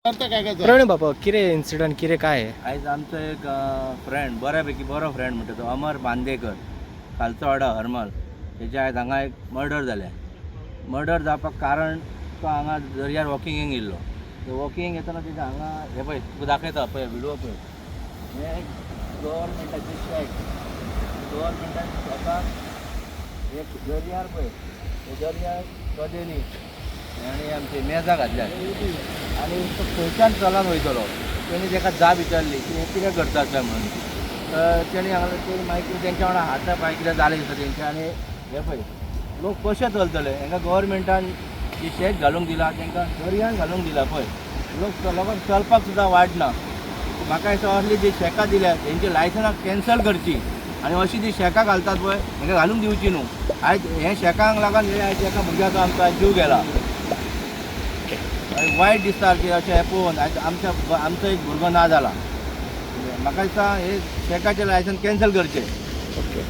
प्रवीण बाबा, कितें इन्सिडंट, कितें काय? आयज आमचो एक फ्रेंड, बऱ्यापैकी बरो फ्रेंड म्हणटा तो अमर बांदेकर, खालचो वाडो हरमल, तेजे आयज हांगा एक मर्डर जालें. मर्डर जावपाक कारण तो हांगा दर्यार वॉकिंगेक येयल्लो. वॉकिंग येतना तेजे हांगा हे पळय, तुका दाखयता पळय, व्हिडिओ पळय. हें गव्हर्मेंटाचें शॅक. गव्हर्मेंटान शॅकाक एक दर्यार पळय, हे दर्यार कदेली आनी आमचे मेजां घातल्यात आनी तो खंयच्यान चलोन वयतलो? तेणी ताका जाप विचारली की हें कितें करतात काय म्हणून, तर तेणी सांगलें ते मागीर कितें तेंच्या वांगडा हाता पांय कितें जालें दिसता तेंचे. आनी हे पळय, लोक कशे चलतले? हांकां गव्हर्मेंटान जी शेक घालूंक दिला, तांकां दर्यान घालूंक दिला. पळय, लोक लोकांक चलपाक सुद्दां वाट ना. म्हाका दिसता असली जी शेकां दिल्या तेंची लायसनां कॅन्सल करची आनी अशी जी शेकां घालतात पळय, हांकां घालूंक दिवची न्हू. आयज हे शेकांक लागून हे आयज एका भुरग्याचो आमकां जीव गेला. वायट दिसता की अशें हें पळोवन आयज आमच्या आमचो एक भुरगो ना जाला. म्हाका दिसता हे शेकाचें लायसन कॅन्सल करचें. ओके.